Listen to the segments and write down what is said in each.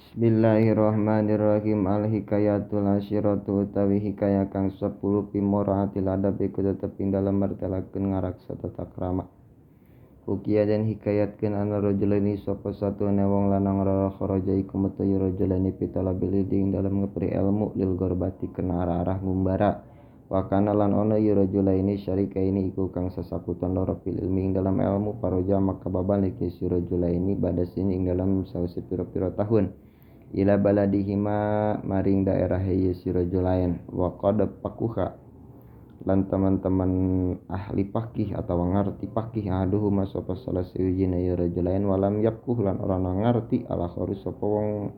Bismillahirrahmanirrahim. Al-hikayatul asyiratu utawi hikayah kang 10 pimoraatil adab iku tetep ing dalem martelakeun ngaraksa tata krama. Ukiya dan hikayatkeun ana rajulaini sapa satune wong lanang rara kharaja iku metu ya rajulaini pitalabil ing dalem ngepri ilmu lil gorbati kena arah-arah ngumbara. Wa kana lan ana ya rajulaini syarikaini iku kang sasaputan loro fil ilmi ing dalam ilmu paroja maka babalik ya si rajulaini badasin ing dalam sause pira-pira tahun. Ila baladihima maring daerah ye si rajulain wa qad pakuha lan teman-teman ahli fakih atau ngarti fakih aduhuma sapa salah sijine ya rajulain walam yapkuh lan ora ngarti ala kharu sapa wong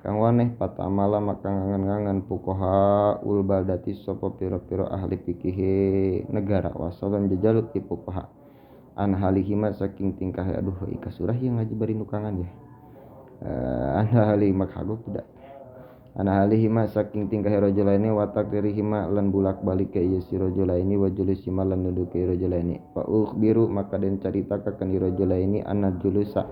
kang waneh patamala maka ngangan-ngangan fuqaha ul baldati sapa pira-pira ahli fikih negara wasalan jejaluk ti fuqaha an halihima saking tingkah aduh ika surah yang ngaji bari nukangan ya. Ana hali makhaguk tidak ana halihima saking tingkah rajulaini wa takdirihima lan bulak-balik ke ieu si rajulaini wa julusima lan duduk ke rajulaini fa ukhbiru maka den caritakakeun rajulaini anna julusa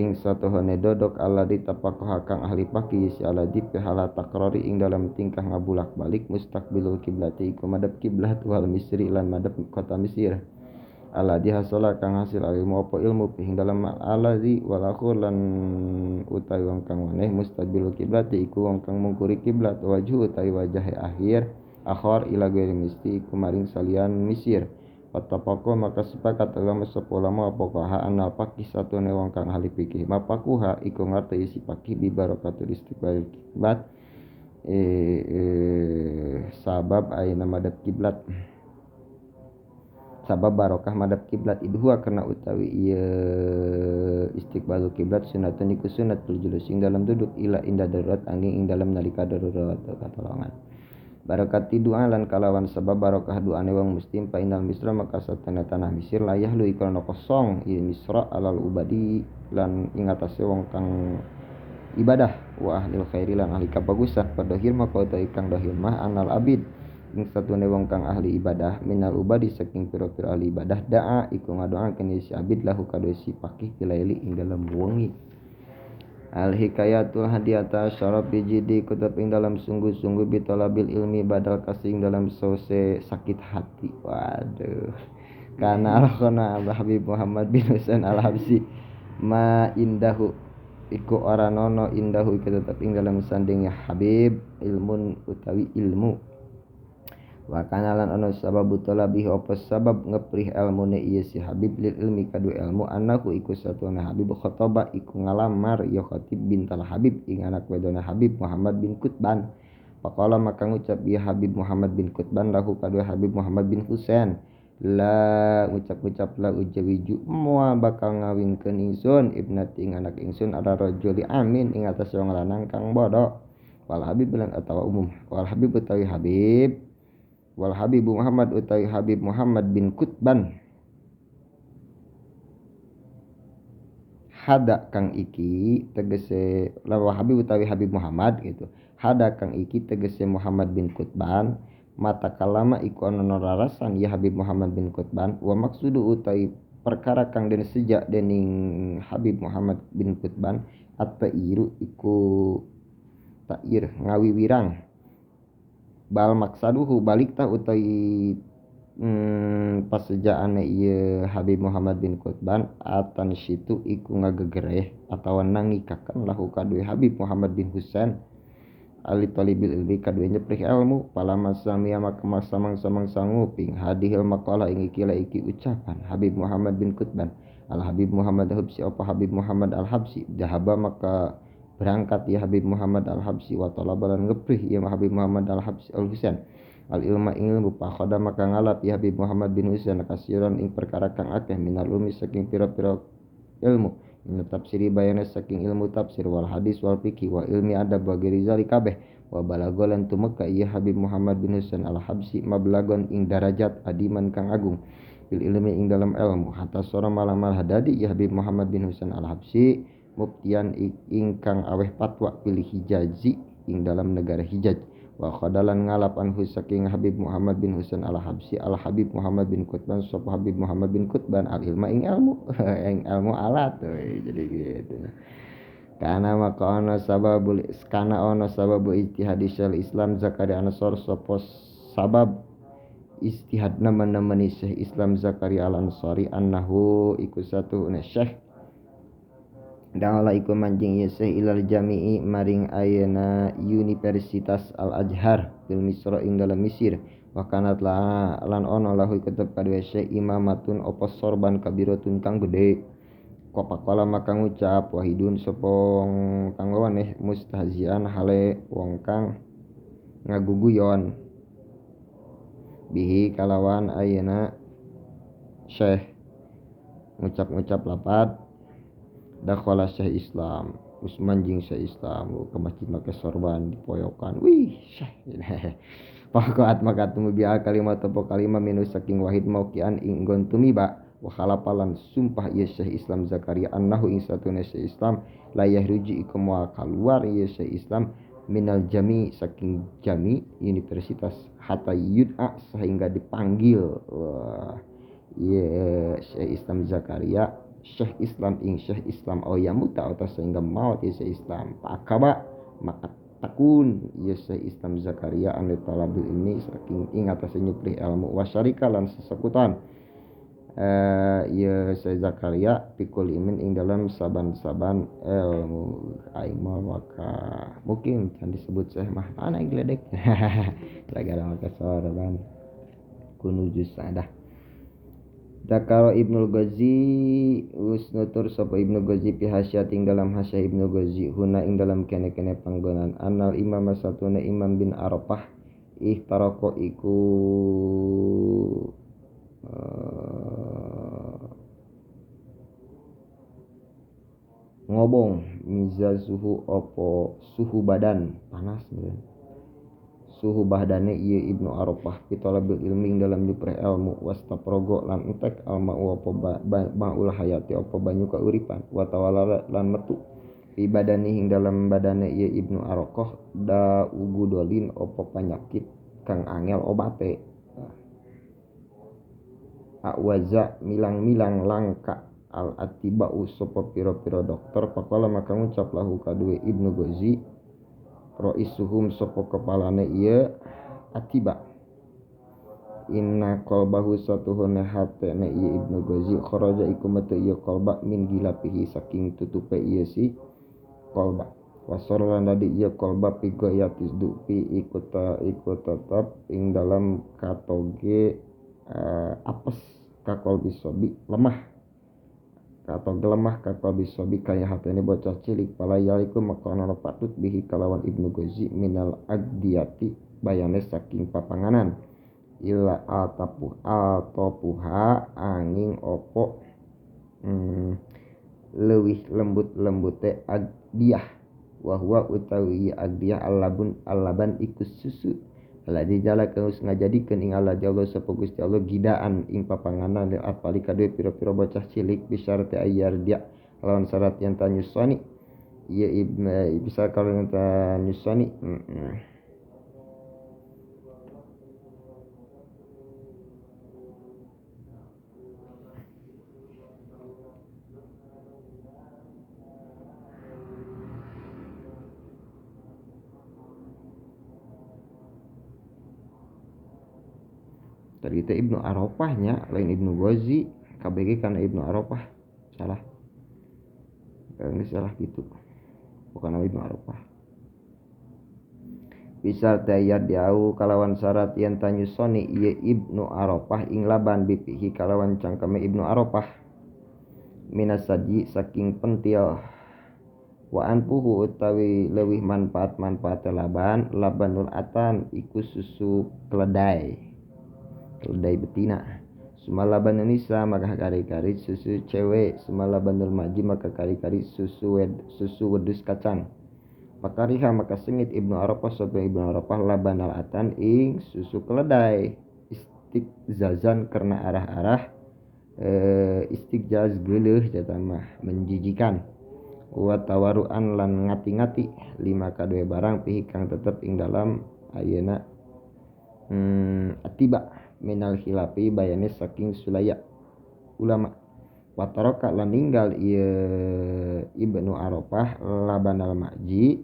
ing satuhone dodok alladzi tafaqaha kang ahli fakih si alladzi fi hala takrari ing dalam tingkah ngabulak-balik mustaqbilul kiblati iku madhep kiblat wal misri lan madhep kota Mesir alladzi hasala kang hasil ilmu apa ilmu ing dalem alladzi wal akhur lan utawi wong kang waneh mustaqbilul kiblat iku wong kang mungkuri kiblat wajhu utawi wajahe akhir akhor ila ghairi misti iku maring salian Mesir patapako maka sepakat ulama sapa ulama apa kaha anal fakih satune wong kang ahli fikih mapakuha iku ngarti isi fakih bi barakatul istiqbal kiblat sabab ayeuna madhep kiblat sabab barokah madhep kiblat idhuwa karena utawi ieu istiqbalul kiblat sunatun iku sunat julus ing dalam duduk ila inda darurat angin ing dalam nalika darurat katolongan barakati doa lan kalawan sabab barokah doane wong muslim fa innal misra maka satana tanah Mesir layah lu iku ana kosong ieu misra alal ubadi lan ing atase wong kang ibadah wa ahlil khairi lan ahli kabagusan padahir maka utawi kang dahir mah anal abid ing satune wong kang ahli ibadah minal ubadi saking pira-pira ahli ibadah da'a iku ngadoakeun si abid lahu kadue si fakih pilaili ing dalem wengi. Al hikayatul hadiyata syarab bijidi kutub ing dalam sungguh-sungguh bitolabil ilmi badal kasing dalam sose sakit hati. Waduh. Kana al-khana Habib Muhammad bin Husain al-Habsyi ma indahu iku ora nono indahu iku tetep ing dalam sandingnya Habib ilmun utawi ilmu. Wa kana lan ana sababu talabihi apa sabab ngeprih ilmune ieu si Habib lil ilmi kadu ilmu annahu iku satuna Habib khotoba iku ngalamar ya khatib bintal Habib ing anak wedone Habib Muhammad bin Qutban faqala maka ngucap ya Habib Muhammad bin Qutban lahu kadu Habib Muhammad bin Husain la ngucap-ngucap la ujawiju moal bakal ngawinkeun ingsun ibnati ing anak ingsun ala rajuli amin ing atas wong lanang kang bodoh wal Habib lan atawa umum wal Habib utawi Habib wal Habib Muhammad utawi Habib Muhammad bin Qutban hada kang iki tegese lawa Habib utawi Habib Muhammad gitu hada kang iki tegese Muhammad bin Qutban mata kalama iku ana rarasan ya Habib Muhammad bin Qutban wa maksudu utawi perkara kang den sejak dening Habib Muhammad bin Qutban at-ta'iru iku ta'ir ngawiwirang bal maksaduhu balik tah utawi pasejaane ieu Habib Muhammad bin Qutban atan situ iku ngagegereh atawa nangikakeun lahu kadue Habib Muhammad bin Husain ali talibil ilmi kadue nyeprih ilmu palama samia maka samang-samang nguping hadihil maqalah ing iki iki ucapan Habib Muhammad bin Qutban al Habib Muhammad Habsyi apa Habib Muhammad al Habsyi dahaba maka berangkat ya Habib Muhammad Al-Habsyi wa talabalan ngeprih ya Habib Muhammad Al-Habsyi Al-Husain al-ilma ing ilmu pakhada maka ngalap ya Habib Muhammad bin Husain kasiran ing perkara kang akeh minal ulumi saking pira-pira ilmu ilmu tafsiri bayane saking ilmu tafsir wal hadis wal fikih wa ilmi adab wa ghairi zalika kabeh wa balagolan tumeka ya Habib Muhammad bin Husain Al-Habsyi mablagon ing darajat adiman kang agung bil ilmi ing dalam ilmu hatta sora malah dadi ya Habib Muhammad bin Husain Al-Habsyi muftian ingkang aweh fatwa pilih Hijazi ing dalam negara Hijaz wa khadalan ngalap anhu saking Habib Muhammad bin Husain Al-Habsyi al Habib Muhammad bin Qutban sapa Habib Muhammad bin Qutban al ilma ing ilmu ing ilmu alat jadi gitu. Kana maka ana sababul kana ana sababu ijtihadi Syekh Islam Zakaria Ansor sapa sabab ijtihad nemen-nemeni Syekh Islam Zakaria Al-Ansori annahu iku satuhuna Syekh da'ala iku manjing ieu Syekh ilal jami'i maring ayeuna Universitas Al-Azhar fil Misra ing dalem Mesir wa kanat lan ana lahu iku tetep kadue Syekh imamatun apa sorban kabiratun kang gede. Pakola maka ngucap wahidun sapa wong kang weweneh mustahzian hale wong kang ngaguguyon bihi kalawan ayeuna Syekh ngucap-ngucap lapad dakhala Syekh Islam Usman jeung Syekh Islam ke masjid make sorban dipoyokan wih Syekh. Pakoat maka tumiba kalimat apa kalimat minus saking wahid mauqian ing nggon tumiba wa khalapalan sumpah ieu Syekh Islam Zakaria annahu ing satuna Syekh Islam la yahruji iku moal kaluar ieu Syekh Islam minal jami saking jami universitas hatta yud'a sehingga dipanggil. Wah ieu Syekh Islam Zakaria Syekh Islam ing Syekh Islam au yamuta atau sehingga maut ieu Syekh Islam pakaba maka takun ieu Syekh Islam Zakaria anu talabil ilmi saking ing atase nyuprih ilmu wasyarika lan sesekutan ieu Syekh Zakaria pikul imin ing dalam saban-saban ilmu aing mah maka mungkin can disebut Syekh mah ana gledek gara-gara make sorban kunujus sadah. Dakaro Ibnul Ghazi us nutur sapa Ibnu Ghazi fi hasyat ing dalam hasyah Ibnu Ghazi huna ing dalam kene-kene panggonan anal imam satuna Imam bin Arafah ihtaraka iku ngobong mizazuhu opo suhu badan panas meureun suhu badane ieu Ibnu Arafah pitolabil ilmi dalam nyupreh ilmu wastaprogo lan entek almau apa maul hayati apa banyu kauripan wa tawala lan metu fi badani ing dalam badane ieu Ibnu Arafah da ugudolin apa panyakit kang angel obate awaza milang-milang langka al atibau sapa pira-pira dokter pakola maka ngucap lahu kadue Ibnu Ghazi roisuhum sapa kepalane ieu atiba inna qalbahu satuhuna hatene ieu Ibnu Ghazi kharaja iku metu ieu qalba min gilapihi saking tutupe ieu si qalba wasor lan dadi ieu qalba pigoyatis dupi iku tetep ing dalam katoge apes kakol bisobi lemah atau gelemah kakol bisobi kaya hatene bocah cilik pala yaliku maka ana patut bihi kalawan Ibnu Ghazi minal agdiyati bayane saking papanganan illa atapuh atopuha angin opo leuwih lembut-lembute agdiyah wa huwa utawi agdiyah alabun alaban iku susu aladi jala geus ngajadikeun ing Allah jalla sapa Gusti Allah gidaan ing papanganan lil atfali kadue pira-pira bocah cilik bisyarati ayyar dia lawan syarat yang tanyusoni ieu bisa kalau yang tanyusoni Tadi teh Ibnu Arafahnya lain Ibnu Ghazi KBG karena Ibnu Arafah salah. Ini salah gitu. Bukan Ibnu Arafah. Bisa tayar diau kalawan syarat yen tanyusoni ieu Ibnu Arafah ing laban bipihi kalawan cangkeme Ibnu Arafah minasaji saking pentil wa anpuhu utawi leuwih manfaat-manfaat laban labanul atan iku susu keledai keledai betina sumalaban nisa maka kari-kari susu cewek sumalabanul maji maka kari-kari susu wedus kacang pakariha maka sengit Ibnu Arafah sapa Ibnu Arafah labanal atan ing susu keledai istikzazan karena arah-arah istikjaz geuleuh jata mah menjijikan wa tawaruan lan ngati-ngati lima kadue barang pihi kang tetep ing dalam ayeuna atiba minal khilafi bayane saking sulaya ulama Wataraka lan ninggal ieu Ibnu Arafah labanal maji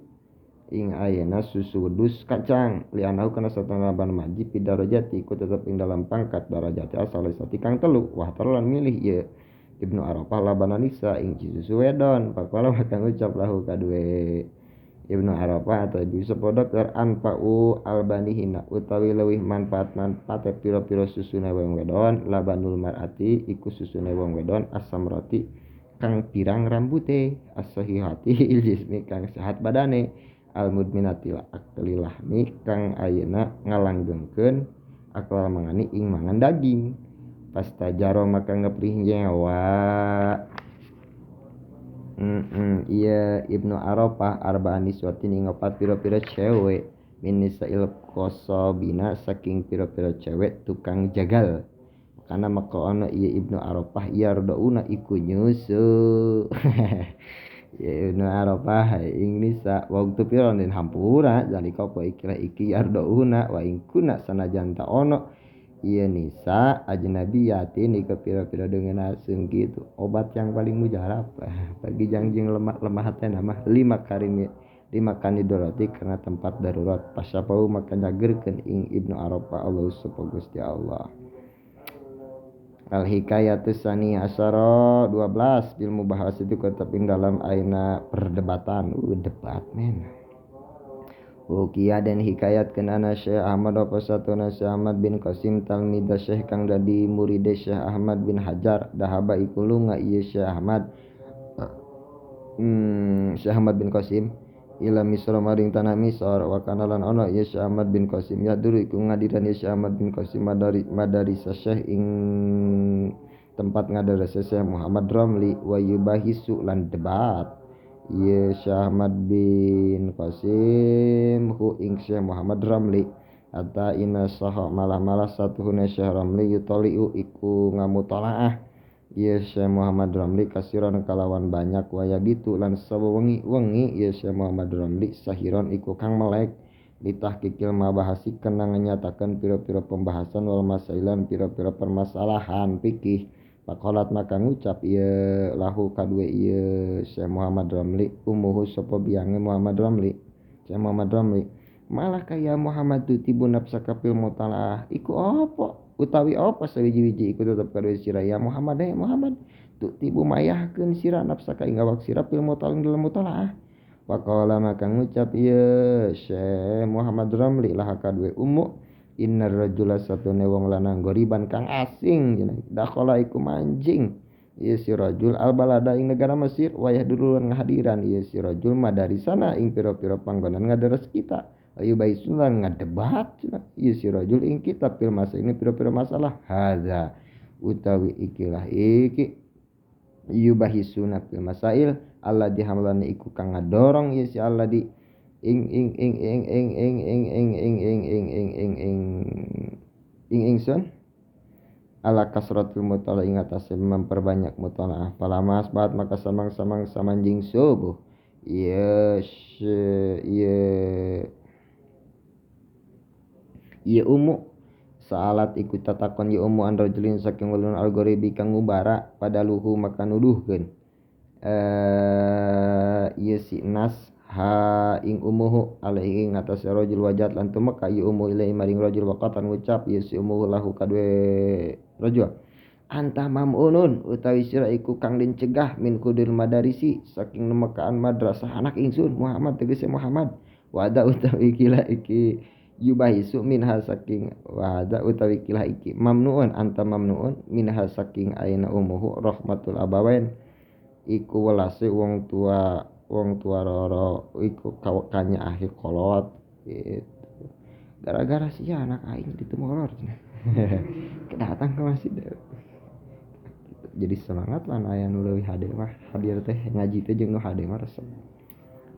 ing ayeuna susu wedhus kacang lianahu kana satana laban maji fi darajati iku tetep ing dalam pangkat darajati asalisati kang telu wah lan milih ieu Ibnu Arafah laban nisa ing susu wedon pakola maka ngucap lahu kadue Ibnu Arafah atau ibu sapa dokter anfa'u albanihina utawi leuwih manfaat-manfaate pira-pira susune wong wedon labanul mar'ati iku susune wong wedon asamrati kang pirang rambute as-sahihati iljismi kang sehat badane almudminati akli lahmi kang ayeuna ngalanggengkeun akal mangani ing mangan daging pastajaro maka ngeprih nyewa. Iya Ibnu Arafah arba'an niswatin ing opat pira-pira cewek min nisa'il qasobina saking pira-pira cewek tukang jagal karena maka ana ieu Ibnu Arafah yardauna iku nyusu. Ya Ibnu Arafah ing nisa waktu pira den hampura zalika apa ikilah iki yardauna wa ing kuna sanajan ta ono ieu nisa ajnabiyatin iku pira-pira dengan asing gitu obat yang paling mujarab bagi jangjing lemah hatena mah lima karimi lima kanidorati karena tempat darurat pasyapau maka nyagerkeun ing Ibnu Arafah Allah sapa Gusti Allah. Al hikayatus sani asyara 12 bil mubahas itu tetep ing dalam aina perdebatan debat men. Ukiya dan hikayat kenana Syekh Ahmad apa satuna Syekh Ahmad bin Qasim talmida Syekh kang dadi murid Syekh Ahmad bin Hajar dahaba iku lunga ieu Syekh Ahmad Syekh Ahmad bin Qasim ila Misra maring tanah Misr wa kana lan ana ieu Syekh Ahmad bin Qasim ya duru iku ngadiran ieu Syekh Ahmad bin Qasim madarisa Syekh ing tempat ngadarasa Syekh Muhammad Ramli wa yubahisu lan debat ieu Syekh Ahmad bin Qasim hu ing Syekh Muhammad Ramli hatta inna saha malah-malah satuhuna Syekh Ramli yutaliu iku ngamutalaah ieu Syekh Muhammad Ramli kasiran kalawan banyak wayabitu lan sawengi-wengi ieu Syekh Muhammad Ramli sahiron iku kang melek litahqiqil mabahasi kena nyatakeun pira-pira pembahasan wal masailan pira-pira permasalahan fikih. Pakolat maka ngucap ieu lahu kadue ieu Syekh Muhammad Ramli umuhu sapa biange Muhammad Ramli Syekh Muhammad Ramli malah kaya Muhammad tutibu nafsaka fil mutalaah iku apa utawi apa sawiji-wiji iku tetep kadue sira ya Muhammad Muhammad tutibu mayahkeun sira nafsaka ing awak sira fil mutalaah dalam mutalaah. Pakola maka ngucap ieu Syekh Muhammad Ramli lah kadue ummu innar rajula satune wong lanang goriban kang asing dakhala iku manjing ieu si rajul al balada ing negara Mesir wayah duluan ngahadiran ieu si rajul madarisana ing pira-pira panggonan ngadaras kita ayu baisun lan ngadebat ieu si rajul ing kitab fil masa ini pira-pira masalah hadza utawi ikilah iki yubahisuna fil masail alladzi hamlana iku kang ngadorong ieu si alladzi ing ing ing ing ing ing ing ing ing ing ing ing ing ing ing ingsun ala kasratul mutalaah ing atase memperbanyak mutalaah falama asbat maka samang-samang samanjing subuh ieu ieu ieu umu saalat iku tatakon ieu umu an rajulin saking walun algoribi kang ngubara padaluhu maka nuduhkeun ieu si nas ha ing umuhu alaihi ing atase rajul wajat lan tumeka ieu umuhu ilaihi maring rajul waqatan ngucap ieu si umuhu lahu kadue rajul anta mamunun utawi sira iku kang dincegah min kudur madarisi saking nemekaan madrasah anak ingsun Muhammad tegese Muhammad wada utawi kila iki yubahisu minha saking wada utawi kilah iki mamnuun anta mamnuun minha saking aina umuhu rahmatul abawain iku welase wong tua roro iku kanya akhir kolot gitu. Gara-gara sih anak aing ditemolor kedatang ke masjid gitu. Jadi semangat lah aya nu leuwih hade mah hadir teh ngaji teh jeung nu hade mah resep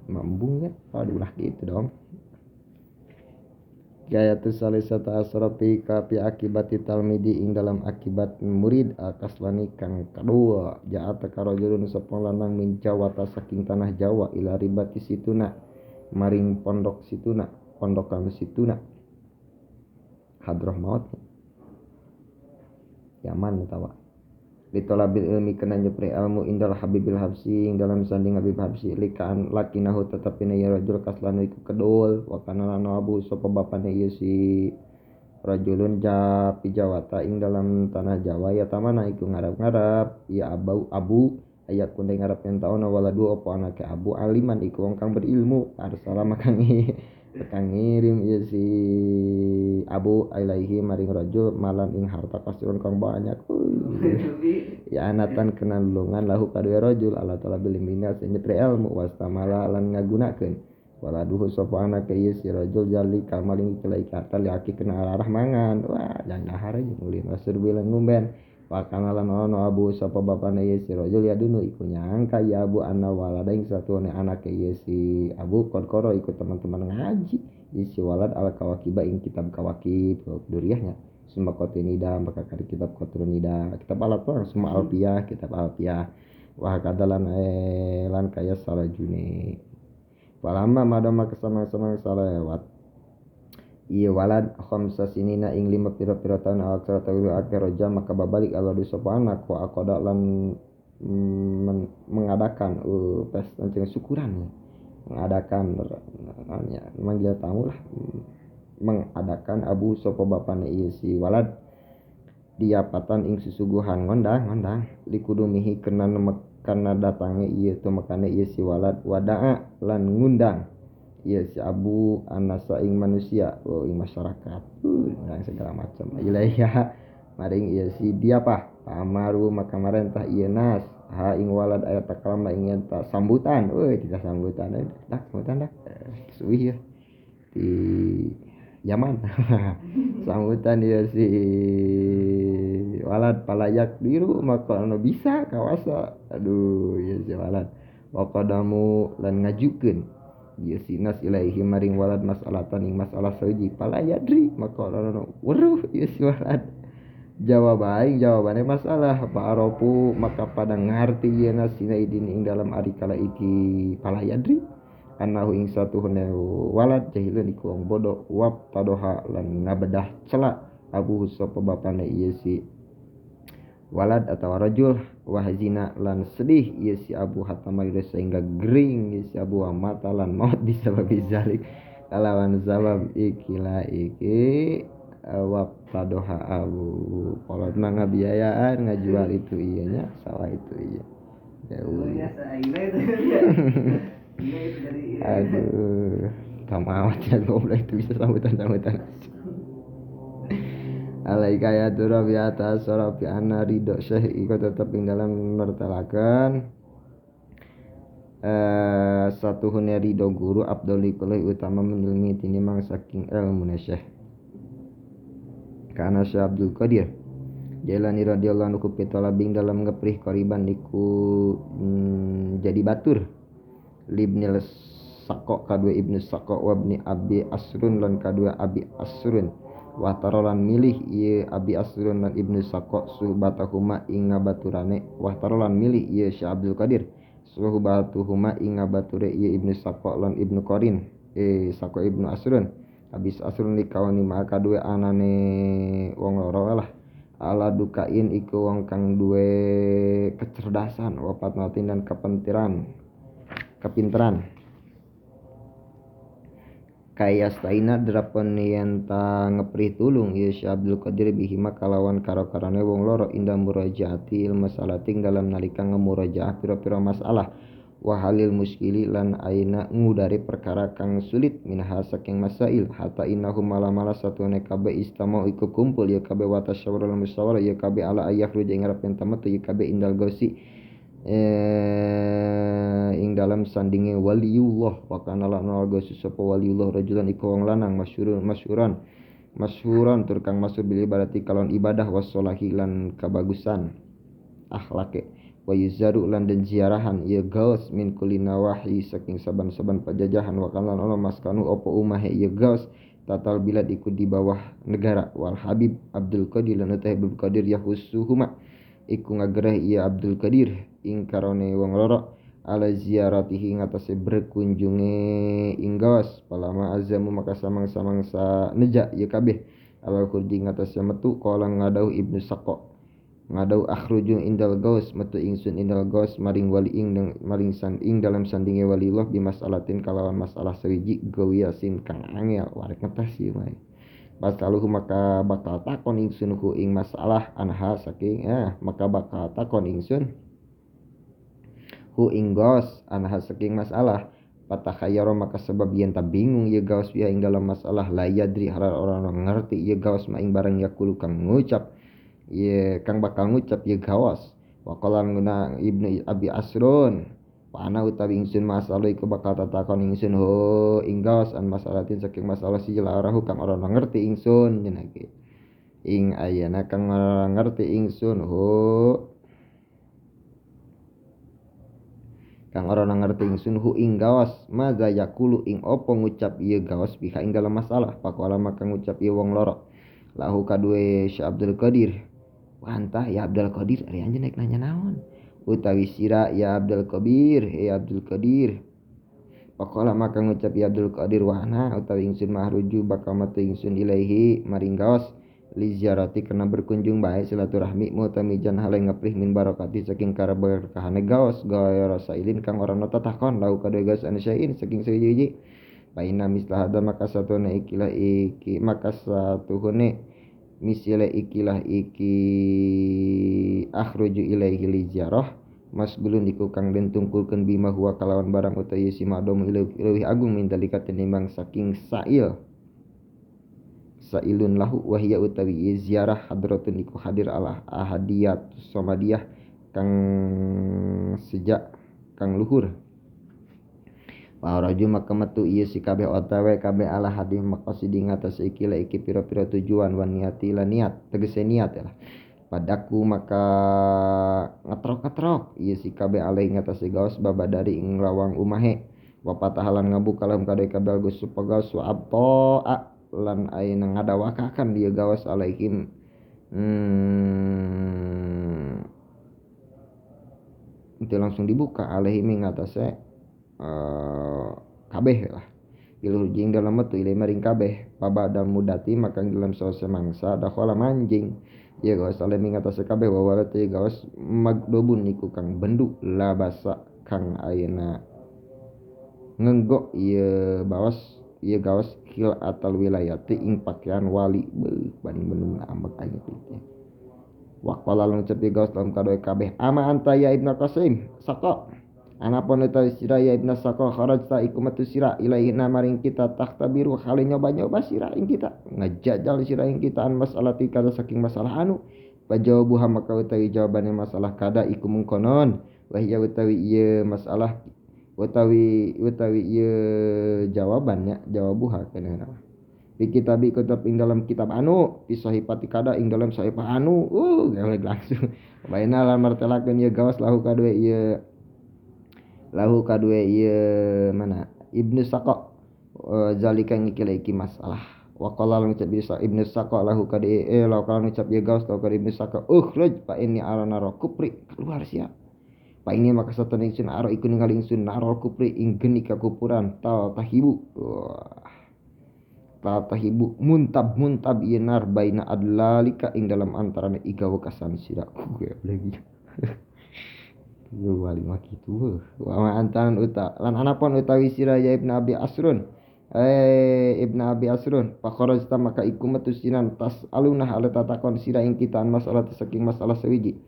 mambung kan waduh lah gitu dong. Gayatu salisata asrafi kapi akibati talmidi ing dalam akibat murid akaslani kang kadua jaat karajulun sapa lanang min Jawata saking tanah Jawa ila ribati situna maring pondok situna pondokan situna Hadramaut Yaman utawa Litolabil ilmi kena nyepre ilmu indal Habibil Habsi ing dalam sanding Habib Habsi likaan lakinahu tetepine ya rajul kaslanu iku kedul wa kana lan abu sapa bapane ieu si rajulun japi Jawata ing dalam tanah Jawa ya tamana iku ngarap-ngarap ya abu abu aya kunde ngarap yen taona waladu apa anake abu aliman iku wong kang berilmu arsala maka ngirim ieu si abu alaihi maring rajul malan ing harta kasirun kang banyak ya anatan kena lulungan lahu kadue rajul ala talabil ilmi nyepre ilmu wastamala lan ngagunakeun waladuhu sapa anake ieu si rajul jali kamaling kelai harta liaki kena arah mangan wah jangan dahar aja ulin wasur bilang ngumben wakana lan ono abu sapa bapane ieu si rajul ya dunu iku nyangka ya abu anna walada ing satuane anake ieu si abu korkoro iku teman-teman ngaji isi walad al kawakiba ing kitab kawakib duriahnya semua kotinida maka kari kitab kotrunida kitab alat orang semua alpiah kitab alpiah wah kadalan lan kaya salajune walama madama kesamang-samang salewat ieu walad khamsa sinina ing lima pira-pira taun awak sarta akeh roja maka babalik alwadu sapa anak wa aqada lan mengadakan pesta syukuran ya. Mengadakan namanya manggil tamu lah mengadakan abu sapa bapane ieu si walad diapatan ing susuguhan ngondang likudumihi kena kana datange ieu tumekane ieu si walad wadaa lan ngundang ieu si abu anasa ing manusia oh ing masyarakat ngundang segala macam ilaiha maring ieu si diapah pamaru maka marentah ieu nas ha ing walad aya takalama ing eta sambutan euy tidak sambutan dak sambutan dak suwih ya di Yaman sambutan ieu si walad palayak biru maka anu bisa kawasa aduh ieu si walad waqadamu lan ngajukeun ieu si nas ilaihi maring walad masalatan ing masalah seuji palayadri maka anu weruh ieu si walad jawab aing jawabane masalah fa'arafu maka pada ngarti ieu nas sina idin ing dalam ari kala iki palayadri annahu ing satuhune walad jahilun iku wong bodoh wab tadoha lan ngabedah cela abu sapa bapane ieu si walad atawa rajul wahzina lan sedih ieu si abu hatta marida sehingga gering ieu si abu wa mata lan maut disababi zalik kalawan sabab ikilah iki wab tadoha abu kolot mah ngabiayaan ngajual itu iya nya sawah itu iya jauh aduh tamawat ya goblok itu bisa sambutan-sambutan alaika ya turabi atas sarafi anna ridho syekh iku tetep ing dalam mertelakeun satuhune ridho guru abdul iku utama menilmi tinimbang saking elmune syekh kana Syekh Abdul Qadir Jailani radhiyallahu anhu pitolabing dalam ngeprih koriban niku jadi batur libnil Saqo kadua Ibnu Saqo wa ibni Abi Asrun lan kadua Abi Asrun wa tarolan milih ieu Abi Asrun lan Ibnu Saqo suhbatahuma ing ngabaturane wa tarolan milih ieu Syekh Abdul Qadir suhbatuhuma ing ngabature ieu Ibnu Saqo lan Ibnu Qarin Saqo Ibnu Asrun Abis Asrun likawani ma kadua anane wong loro lah ala dukain iku wong kang duwe kecerdasan wapat natin dan kepinteran kayastaina drapon yen ta ngeprih tulung ieu Syekh Abdul Qadir bihima kalawan karo-karane wong loro indah murajaati masalah ting dalam nalika ngemurajaah pira-pira masalah wa halil muskili lan aina ngudari perkara kang sulit minha saking masail hatta innahu malamala satune kabeh istamau iku kumpul ya kabeh wa tasyawurul musyawarah ya kabeh ala ayah ruja ing ngarep yen tametu ya kabeh indal gosi ing dalam sandinge waliullah wa kana lan gosi sapa waliullah rajulan iku wong lanang masyhuran tur kang masyhur bil ibadati kalon ibadah wassolahi lan kabagusan akhlake wa yuzaru lan den ziarahan ieu gaos min kulli nawahi saking saban-saban pajajahan wa kana lan ono maskanu apa umahe ieu gaos tatal bilad iku di bawah negara wal Habib Abdul Qadir lan Habib Qadir yahusuhuma iku ngagereh ieu Abdul Qadir ing karone wong loro ala ziaratihi ngatasé berkunjunge ing gaos palama azamu maka samang-samangsa neja ieu kabeh ala kurdi ngatasé metu kala ngadauh Ibnu Saqo Ngadau akhruju indal gaus metu ingsun indal gaus maring wali ing maring san ing dalam sandinge waliullah bi masalatin kalawan masalah sawiji gawiyasin kang angel warek ngetes ieu mah. Pasaluhu maka bakal takon ingsun hu ing masalah anha saking maka bakal takon ingsun hu ing gaus anha saking masalah patakhayara maka sebab yen ta bingung ieu gaus biha ing dalam masalah la yadri haral orang ngerti ieu gaus ma ing barang yakulu kang ngucap ye kang bakal ngucap ye gawas waqala nguna Ibnu Abi Asrun wa ana utawi ingsun masalah iku bakal tatakon ingsun ho ing gawas an masalatin saking masalah sijil arahu kang ora ngerti ingsun cenah ing ayana kang ora ngerti ingsun ho kang ora ngerti ingsun hu ing gawas maza yaqulu ing opo ngucap ieu gawas biha ing dalam masalah faqala maka ngucap ieu wong loro lahu kadue Syekh Abdul Qadir wantah ya Abdul Qadir ari anjeun naik nanya naon utawi sira ya Abdul Qadir ya Abdul Qadir faqala maka ngucap ya Abdul Qadir wa ana utawi ingsun mahruju bakal matu ingsun ilaihi maring gaos li ziarati kana berkunjung bae silaturahmi mutamijan hale ngaprih min barakati saking karaberkahane gaos gawe rasailin kang ora tatakon lahu kadue gaos anu syai'in saking sawiji-wiji paina mislah hada maka satune ikilah iki maka satuhune misile ikilah iki akhruju ilaihi li ziarah masgulun iku kang den tungkulkeun bima huwa kalawan barang utawi si madom leuwih agung min dalika tinimbang saking sa'il sa'ilun lahu wa hiya utawi ziarah hadratun iku hadir ala ahadiyat somadiyah kang sejak kang luhur. Paraju maka metu ieu si kabeh otawe kabeh ala hadih maqasidi ngatas iki la iki pira-pira tujuan wan niati lan niat tegese niat ya lah. Padaku maka ngetrok-ngetrok ieu si kabeh alai ngatas gaos babadari ing lawang umahe wa patahalan ngabuka lahum kade kabeh gus supagaos wa abtaa lan ayeuna ngadawakakan ieu gaos alaihim itu langsung dibuka alaihim ngatasé kabeh lah iluh jeung dalam metu ilai maring kabeh pabada mudati maka dalam sause mangsa dakhala manjing ieu gaos alemi ngatasé kabeh wa walati gaos magdobun iku kang bendu labasa kang ayeuna ngenggok ieu baos ieu gaos khil atal wilayati ing pakaian wali beuh banding bendu ambek aing teh waqala lan ngucap gaos dalam kadoe kabeh ama anta ya Ibnu Qasim saqa anapun utawi sira ya Ibnu Saqa kharajta iku metu sira ilaihna maring kita takhtabiru hale nyoba-nyoba sira ing kita ngajajal sira ing kita an masalati kada saking masalah anu pajawabuha maka utawi jawabane masalah kada iku mungkonon wa hiya utawi ieu masalah utawi utawi ieu jawabannya jawabuha kana fi kitabi kitab ing dalam kitab anu fi sahifati kada ing dalam sahifah anu gelek langsung baina lan martelakeun ieu gaos lahu kadue ieu lahu kadue ieu mana Ibnu Saqa zalika ngikil iki masalah waqala ngucap Ibnu Saqa lahu kade lahu kala ngucap ieu gaos lahu kade Ibnu Saqa ukhruj fa inni ara nara kupri keluar sia fa ini maka satana ingsun ara iku ningali ingsun nara kupri ing geni kakupuran tal tahibu tal tahibu muntab muntab ieu nar baina adlalika ing dalam antarane igawa kasan sira lagi wali mah kitu wa ma antan uta lan anapun utawi sira ya Ibnu Abi Asrun Ibnu Abi Asrun fa kharajta maka iku metu sinan tas alunah ala tatakon sira ing kita an masalah saking masalah sawiji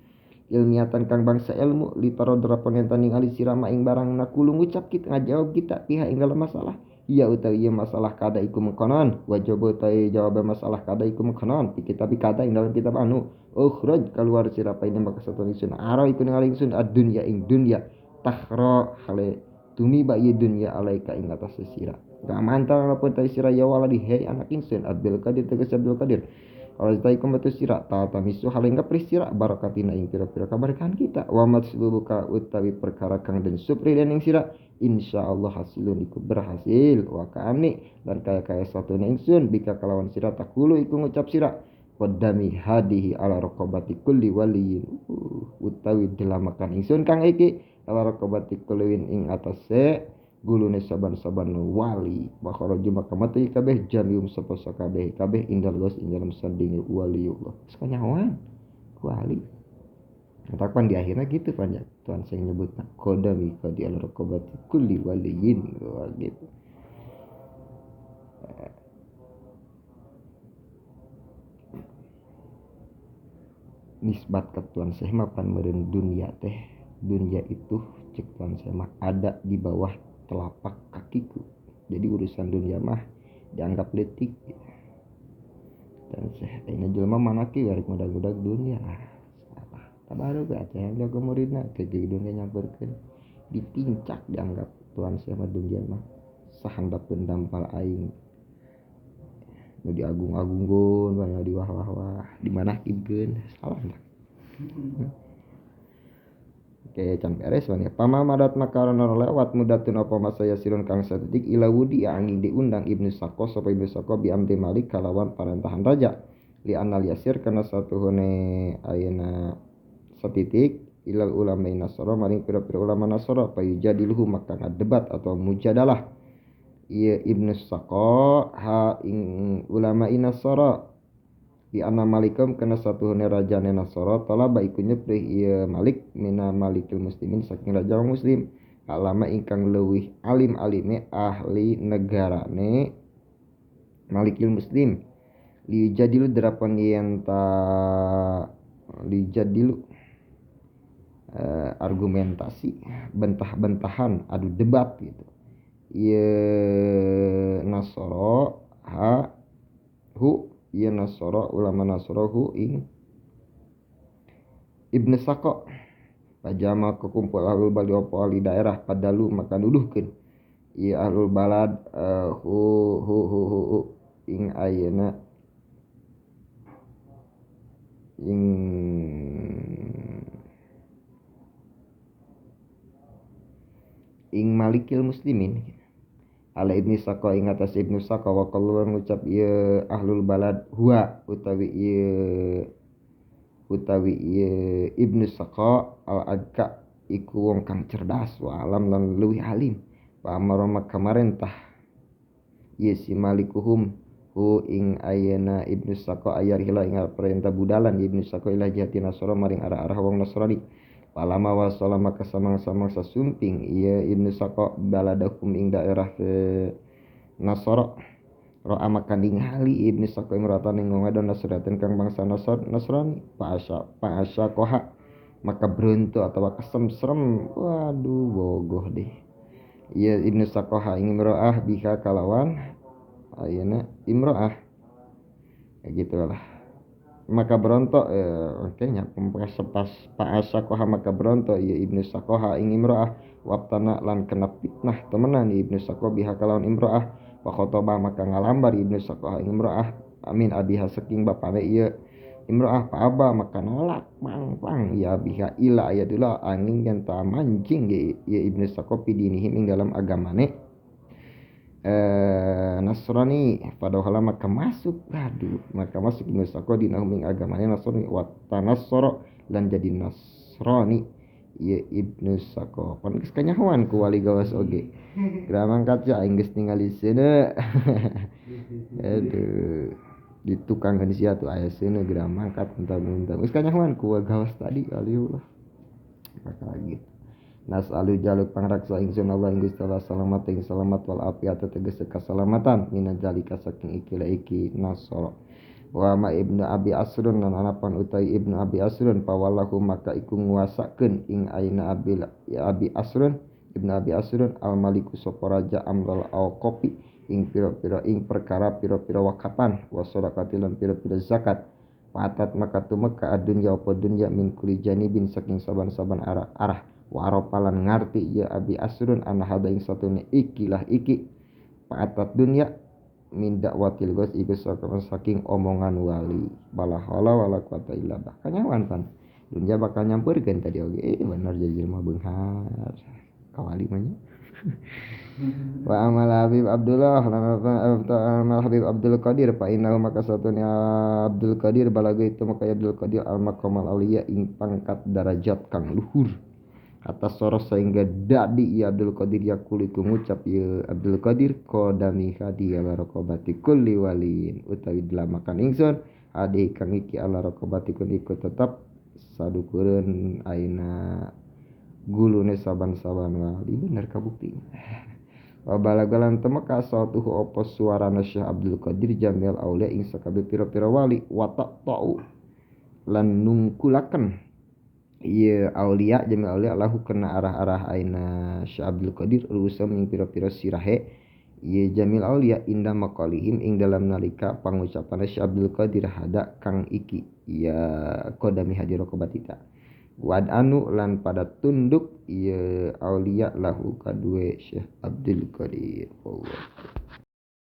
ilmiatan kang bangsa ilmu litaro drapon yen ningali sira ma ing barang nakulu ngucap kita ngajawab kita pihak ing dalam masalah iya utawi ieu masalah kada iku mengkonon wajib utawi jawab masalah kada iku mengkonon fi kitab kada ing dalam kitab anu ukhruj keluar sira paine maka satune ingsun ara iku ningali ingsun ad-dunya ing dunya takhra hale tumiba ieu dunya alaika ing atas sira gamantar lapun ta sira ya waladi hei anak ingsun Abdul Qadir tegas Abdul Qadir Kalau batu sira tatamisu hale ngaprih sira barakatina ing pira-pira kabarkahan kita wa matslubuka utawi perkara kang den supri dening sira insyaallah hasilun iku berhasil wa kaani lan kaya-kaya satune ingsun bika kalawan sira takulu iku ngucap sira qadami hadihi ala raqabati kulli waliyin utawi dilamakan ingsun kang iki ala raqabati kulli ing atase gulune saban-saban wali bakharaju maka mati kabeh jamium sapa sakabeh kabeh indal gas ing dalam sandinge waliullah sakanyawan wali. Takpan di akhirnya gitu pan Tuhan saya nyebutna qadami qadi ala raqabati kulli waliyin gitu. Nisbat ke Tuhan Syekh mah pan meureun dunia teh, dunia itu cek Tuhan Syekh mah ada di bawah telapak kakiku. Jadi urusan dunia mah dianggap leutik. Dan Syekh ayeuna jelema manaki rek mudag-mudag dunia. Salah. Tabaru ge atuh yang jago muridna ke dunia nyamperkeun ditincak dianggap Tuhan Syekh mah dunia mah sahandapeun dampal aing. Nu diagung-agungkeun, banyak diwah-wah-wah, dimanakibkeun, salah lah. Oke, can beres wan ya. Pama madat makarana lewat mudatun apa masa yasirun kang sadetik ila wudi angin diundang Ibnu Sako sapa Ibnu Sako bi amri Malik kalawan parentahan raja. Li anal yasir kana satuhune ayeuna satitik ilal ulama Nasara maring pira-pira ulama Nasara payujadiluhu maka ngadebat atau mujadalah. Ieu Ibnu Sako ha ing ulama Nasara di anna Malikum kana satuhune rajane Nasara talaba iku nyeprih ieu Malik mina Malikil muslimin saking raja muslim alama ingkang leuwih alim-alime ahli negarane Malikil muslim li jadilu derapan yen ta li jadilu argumentasi bentah-bentahan adu debat gitu. Ieu Nasara ha hu ieu Nasara ulama Nasara hu ing Ibnu Sako pajama kekumpul ahlul bali opo ahli daerah padalu maka nuduhkeun ieu ahlul balad hu hu hu hu ing ayeuna ing ing Malikil muslimin ala Ibnu Sako ing atas Ibnu Sako wa qalu ngucap ieu ahlul balad huwa utawi ieu Ibnu Sako al adka iku wong kang cerdas wa alam lan leuwih alim pa amara maka marentah ieu si malikuhum hu ing ayeuna Ibnu Sako ayar hila ing perintah budalan Ibnu Sako ila jihati Nasara maring arah-arah wong Nasrani. Palama wasala maka samang-samang sasumping ieu Ibnu Sako baladakum ing daerah ke Nasara ro'a maka ningali Ibnu Sako imratan ing wong wadon Nasraten kang bangsa Nasrani paasa koha maka beronto atawa kesemserem waduh bogoh deh ieu Ibnu Sako ha ing imro'ah biha kalawan ayeuna imro'ah ya gitulah maka berontok oke nya pas paasa koha maka berontok ieu Ibnu Sakoha ing imro'ah wabtana lan kena fitnah temenan Ibnu Sako biha kalawan imro'ah wa khotoba maka ngalambar Ibnu Sakoha ing imro'ah amin abiha saking bapane ieu imro'ah pa aba maka nolak pang ya biha ila ayadullah angin yen ta mancing ieu Ibnu Sako pidinihim ing dalam agamane Nasrani padahal maka masuk aduh maka masuk Ibnu Sako dinahum ing agamane Nasrani wa tanassara lan jadi Nasrani ieu Ibnu Sako pan geus kanyahoan ku wali gawas oge geura mangkat sia aing geus ningali seuneu aduh di tukang sia tuh aya seuneu geura mangkat muntah-muntah geus kanyahoan ku gawas tadi aliullah maka gitu. Nas'alu jaluk pangraksa ingsun Allah ing Gusti Allah salamat ing salamat wal afiat tegese kasalamatan minadzalika saking iki la iki Nasara wa ma Ibnu Abi Asrun lan anapan utai Ibnu Abi Asrun pawallahu maka iku nguasakeun ing aina Abi Asrun Ibnu Abi Asrun al Maliku sapa raja amral awqafi ing pira-pira ing perkara pira-pira wakapan wa sadaqati lan pira-pira zakat patat maka tumeka adunya apa dunya min kulli janibin saking saban-saban arah wa arapalan ngarti ya Abi Asrun anna hada ing satune ikilah iki patat dunya min dakwatil gos iku saking omongan wali bala haula wala quwata illa billah kanyawan pan dunya bakal nyampeurkeun tadi oge bener jadi jelema beunghar ka wali mah nya wa amal Habib Abdullah amal Habib Abdul Qadir fa innahu maka satune Abdul Qadir balaga itu maka Abdul Qadir al maqamal aliyah ing pangkat darajat kang luhur atas soros sehingga dadi ya Abdul Qadir yakuliku ngucap ya Abdul Qadir qadami hadi ala raqabati kulli waliin utawi dilamakan ingsun adi kang iki ala raqabati kulli iku tetep sadukureun aina gulune saban-saban wali bener kabukti. Wa balagalan temeka sautuhu apa suarana Syekh Abdul Qadir Jamil Aulia ing sakabeh pira-pira wali wa ta'u lan nungkulaken ieu aulia Jamil Aulia lahu kana arah-arah aina Syekh Abdul Qadir rusam ing pira-pira sirahe ieu Jamil Aulia indah maqalihim ing dalam nalika pangucapan Syekh Abdul Qadir hada kang iki ya qadami hadiro kobatita wad anu lan pada tunduk ieu aulia lahu kadue Syekh Abdul Qadir. Allah.